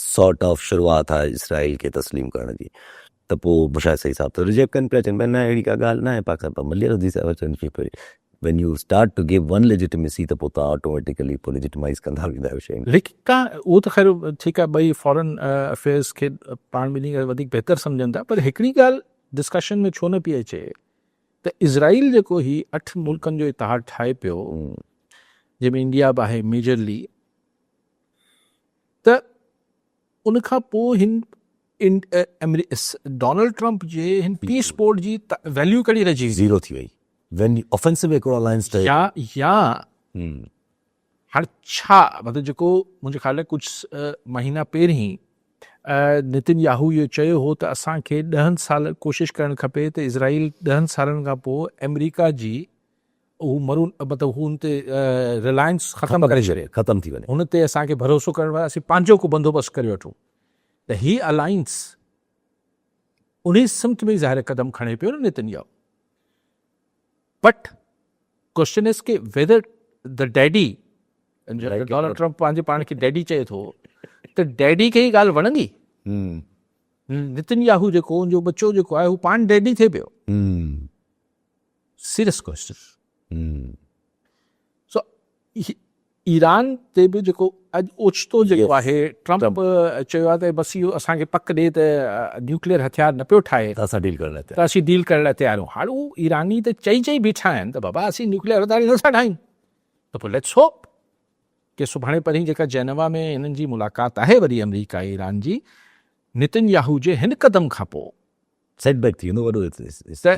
سارٽ آف شروعات آهي اسرائيل کي تسليم ڪرڻ جي ته پوء مشاهد سعيد صاحب ته رجيڪٽ ڪن پيا چون پيا نه اهڙي ڪا ڳالهه ناهي پاڪستان پر مليح رضي صاحب چون پيا پر when you start to give one legitimacy ته پوء توهان آٽوميٽيڪلي پوء ليجٽمائز ڪندا ويندا آهيو شين کي. ليڪن تان اهو ته خير ٺيڪ آهي ٻئي فارن افيئرز کي پاڻ ٻنهي کان وڌيڪ بهتر سمجهن ٿا پر هڪڙي ڳالهه ڊسڪشن ۾ ڇو نه پئي اچي ته اسرائيل جيڪو هي اٺ ملڪن جو اتحاد ٺاهي پيو جنهن ۾ انڊيا به آهي ميجرلي ته ان کان پوء هن ڊونلڊ ٽرمپ جي هن پيس بورڊ جي ويليو ڪهڙي رهجي وئي؟ زيرو ٿي وئي. وين آفينسو هڪڙو الائنس ٺهي. يا يا هاڻ ڇا مطلب جيڪو منهنجي خيال ۾ ڪجهه مهينا پهرين نتن ياهو اهو چيو هو ته اسان کي ڏهن سال ڪوشش ڪرڻ کپي ته اسرائيل ڏهن سالن کان پوء آمريڪا جي هو مرون مطلب هو ان تي رلائنس ختم ڪري ڇڏي، ختم ٿي وڃي، هن تي اسان کي ڀروسو ڪرڻ بجاء اسين پنهنجو ڪو بندوبست ڪري وٺون ته هي الائنس انهي سمت ۾ ظاهر قدم کڻي پيو نه نتن ياهو. بٽ ڪوشچن از ڪي whether the daddy, Donald Trump پنهنجي پاڻ کي ڊيڊي چئي ٿو ته ڊيڊي کي هي ڳالهه وڻندي؟ نتن ياهو جيڪو ان جو ٻچو جيڪو آهي هو پاڻ ڊيڊي ٿئي پيو. Serious question. سو ايران تي به جيڪو اڄ اوچتو جيڪو آهي ٽرمپ چيو آهي ته بس اهو اسان کي پڪ ڏي ته نيوڪليئر هٿيار نه پيو ٺاهي ته اسان ڊيل ڪرڻ لاء ته اسين ڊيل ڪرڻ لاء تيار آهيون. هاڻ هو ايراني ته چئي چئي بيٺا آهن ته بابا اسين نيوڪليئر هٿيار نه ٿا ٺاهيون ته پوء let's hope ڪي سڀاڻي پرين جيڪا جينيوا ۾ هنن جي ملاقات آهي وري آمريڪا ۽ ايران جي نتن ياهو جي هن قدم کان پوء سيٽ بيڪ ٿي ويندو وڏو. ته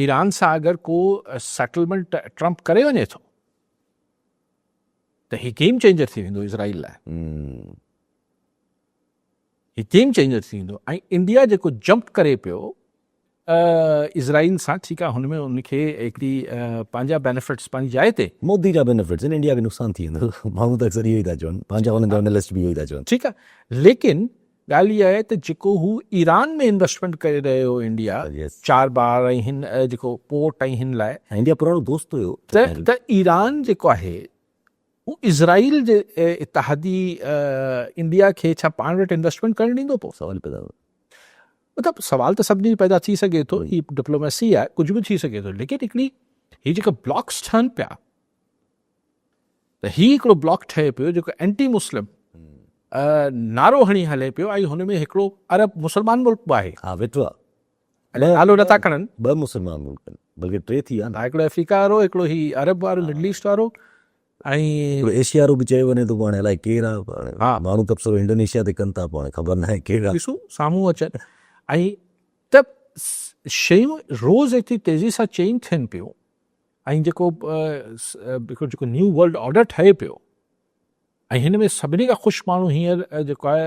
ايران سان اگر ڪو سيٽلمينٽ ٽرمپ ڪري وڃي ٿو ته هي گيم چينجر ٿي ويندو اسرائيل لاء، هي گيم چينجر ٿي ويندو. ۽ انڊيا جيڪو جمپ ڪري پيو اسرائيل سان، ٺيڪ آهي هن ۾ ان کي هڪڙي پنهنجا بينيفٽس پنهنجي جاء تي، مودي جا بينيفٽس آهن، انڊيا کي نقصان ٿي ويندو، ماڻهو ته اڪثر اهو ئي ٿا چون، پنهنجا انهن جا انالسٽ به اهو ئي ٿا چون. ٺيڪ آهي ليڪن ڳالهه اها آهي ته جيڪو هو ايران ۾ انويسٽمينٽ ڪري رهيو هو انڊيا چار بار ۽ هن جيڪو پورٽ ۽ هن لاء. ۽ انڊيا پراڻو دوست هيو. ته ايران جيڪو آهي هو اسرائيل جي اتحادي انڊيا کي ڇا پاڻ وٽ انويسٽمينٽ ڪرڻ ڏيندو پوء؟ سوال پيدا ٿو. مطلب سوال ته سڀني جو پيدا ٿي سگهي ٿو، هي ڊپلوميسي آهي ڪجهه به ٿي سگهي ٿو، ليڪن هڪڙي هي جيڪا بلاڪس ٺهن پيا ته هي هڪڙو بلاڪ ٺهي پيو جيڪو اينٽي مسلم نعرو هڻي هلي پيو ۽ هن ۾ هڪڙو عرب مسلمان ملڪ به آهي. ها ويٺو آ. نالو نٿا کڻن. ٻه مسلمان ملڪ آهن بلڪه ٽي ٿي ويا نه. هڪڙو افريقا وارو، هڪڙو هي عرب وارو مڊل ايسٽ وارو ۽ هڪڙو ايشيا وارو به چيو وڃي ٿو پوء هاڻي الائي ڪير آ هاڻي ماڻهو تبصرو انڊونيشيا تي ڪن ٿا پوء هاڻي خبر ناهي ڪير آ. ڏسو سامهون اچن ۽ ته شيون روز ايتري تيزي سان چينج ٿين پيون ۽ جيڪو هڪڙو جيڪو نيو ورلڊ آرڊر ٺهي پيو ۽ هن ۾ سڀني کان خوش ماڻهو هينئر جيڪو آهي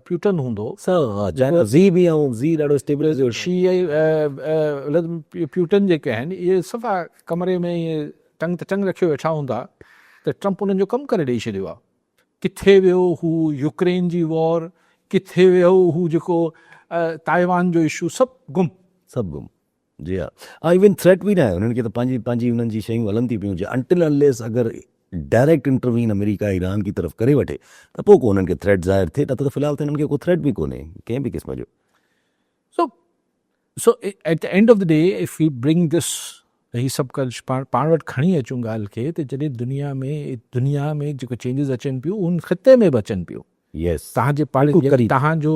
پيوٽن هوندو. سر چائنا زي به ۽ زي ڏاڍو اسٽيبل ٿيو. شي ۽ پيوٽن جيڪي آهن اهي صفا ڪمري ۾ ائين ٽنگ ته ٽنگ رکيو ويٺا هوندا ته ٽرمپ انهن جو ڪم ڪري ڏئي ڇڏيو آهي. ڪٿي ويو هو يوڪرين جي وار، ڪٿي ويو هو جيڪو تائيوان جو اشو، سڀ گم. سڀ گم. جي ها ايون ٿريٽ به ناهي انهن کي ته پنهنجي پنهنجي انهن جي شيون هلن ٿي پيون جي انٽل انليس اگر ڊائريڪٽ انٽروين آمريڪا ايران کی طرف ڪري وٺي ته پوء ڪو انهن کي ٿريٽ ظاهر ٿئي نه ته في الحال ته انهن کي ڪو ٿريٽ به ڪونهي ڪنهن به قسم جو. So so at the end of the day if we bring this هي سڀ ڪجهه پاڻ پاڻ وٽ کڻي اچون ڳالهه کي ته جڏهن دنيا ۾ دنيا ۾ جيڪو چينجز اچن پيون ان خطي ۾ به اچن پيون يس توهان جي پاڙي جي توهان جو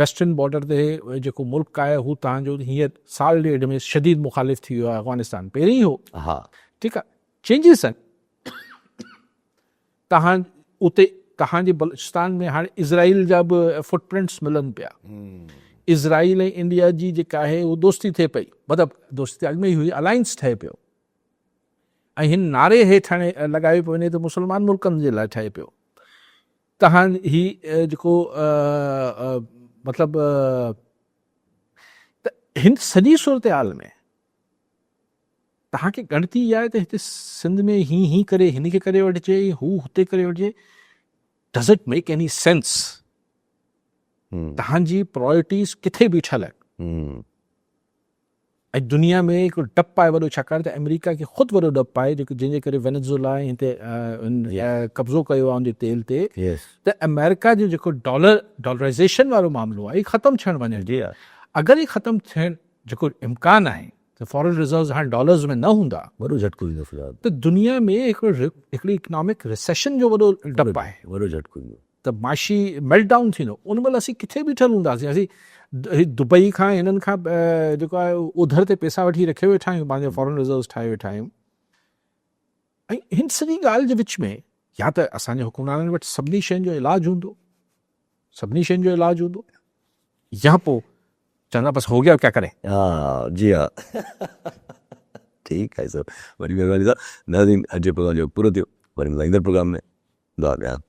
ويسٽرن بارڊر تي جيڪو ملڪ آهي هو توهان جو هينئر سال ڏيڍ ۾ شديد مخالف ٿي ويو آهي افغانستان پهرين ئي هو ها ٺيڪ آهي چينجز آهن توهان اتي توهان جي بلوچستان ۾ هاڻي اسرائيل جا به فٽ پرنٽس ملن پيا اسرائيل ۽ انڊيا جي جيڪا آهي هو دوستي ٿئي پئي مطلب دوستي اڳ ۾ ئي هئي الائنس ٺهي پيو ۽ هن نعري هيٺ هاڻي لڳايو پيو وڃي ته مسلمان ملڪن جي لاء ٺهي پيو تهان هي جيڪو مطلب ته هن سڄي صورتحال ۾ تهان کي ڳڻتي اها آهي ته هتي سنڌ ۾ هي هي ڪري هن کي ڪري وٺجي هو هتي ڪري وٺجي does it make any sense تهان جي پرائرٽيز ڪٿي بيٺل آهن ۽ دنيا ۾ هڪڙو ڊپ آهي وڏو ڇاڪاڻ ته آمريڪا کي خود وڏو ڊپ آهي جيڪو جنهن جي ڪري وينزولا ۽ هتي قبضو ڪيو آهي ان جي تيل تي ته آمريڪا جو جيڪو ڊالر ڊالرائيزيشن وارو معاملو آهي هي ختم ٿيڻ وڃي جي اگر هي ختم ٿيڻ جيڪو امڪان آهي ته فارن ريزروز هاڻي ڊالرز ۾ نه هوندا وڏو جهٽڪو ايندو في الحال ته دنيا ۾ هڪڙو هڪڙي اڪنامڪ ريسيشن جو وڏو ڊپ آهي وڏو جهٽڪو ايندو ته معاشي ميلٽ ڊائون ٿيندو ان مهل اسين ڪٿي بيٺل هونداسين اسين دبئي کان هنن کان جيڪو آهي اوڌر تي پئسا وٺي رکيو ويٺا آهيون پنهنجا فارن ريزروز ٺاهي ويٺا آهيون ۽ هن سڄي ڳالهه جي وچ ۾ يا ته اسان جي حڪمرانن وٽ سڀني شين جو علاج هوندو سڀني شين جو علاج هوندو يا پوء چوندا بس هو گيا ڪيا ڪرين. ها جي ها ٺيڪ آهي سر وڏي مهرباني صاحب ناظرين اڄ جو پروگرام جو پورو ٿيو وري ملان ايندڙ پروگرام ۾ دعا ۾ ياد.